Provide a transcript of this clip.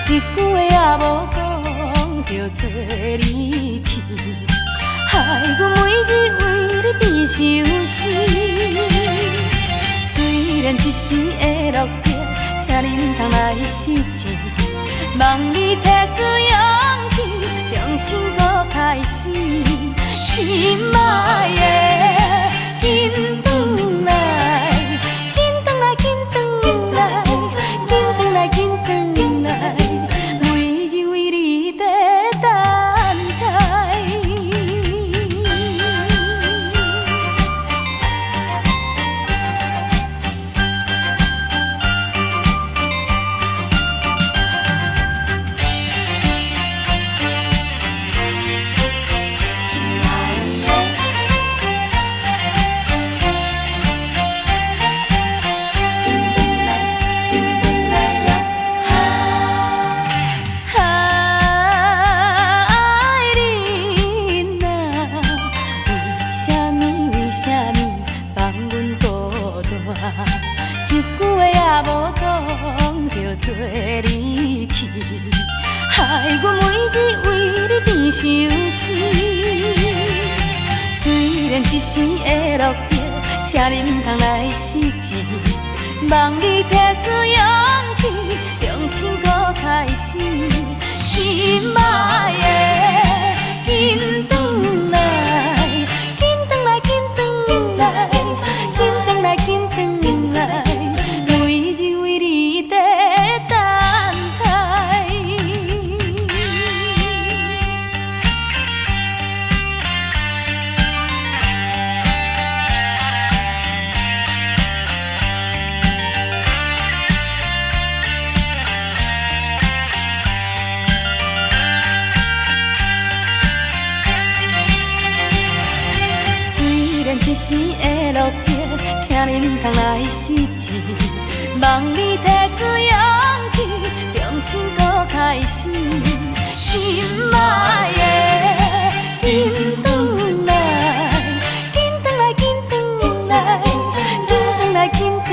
一句話也無講就做離去，害阮每日為你變相思。雖然一時會落魄，請你毋通來失志，望你提出勇氣，重新閣開始。心愛的，緊轉來，緊轉來，緊轉來，緊轉來，緊轉來，每日為你在等待。心愛的，緊轉來，緊轉來呀！哈，愛恁啊，為啥物？為啥物放阮孤單？一句話也無講就做離去，害阮每日為你變相思。雖然一時會落魄，請你毋通來失志，望你提出勇氣，重新閣開始。心愛的，緊轉來，緊轉來，緊轉來，緊轉來，緊轉來，每日為你在等待。雖然一時會落魄，請你毋通來失志，望你提出勇氣，重新閣開始。心愛的，緊轉來，緊轉來，緊轉來，緊轉來，緊轉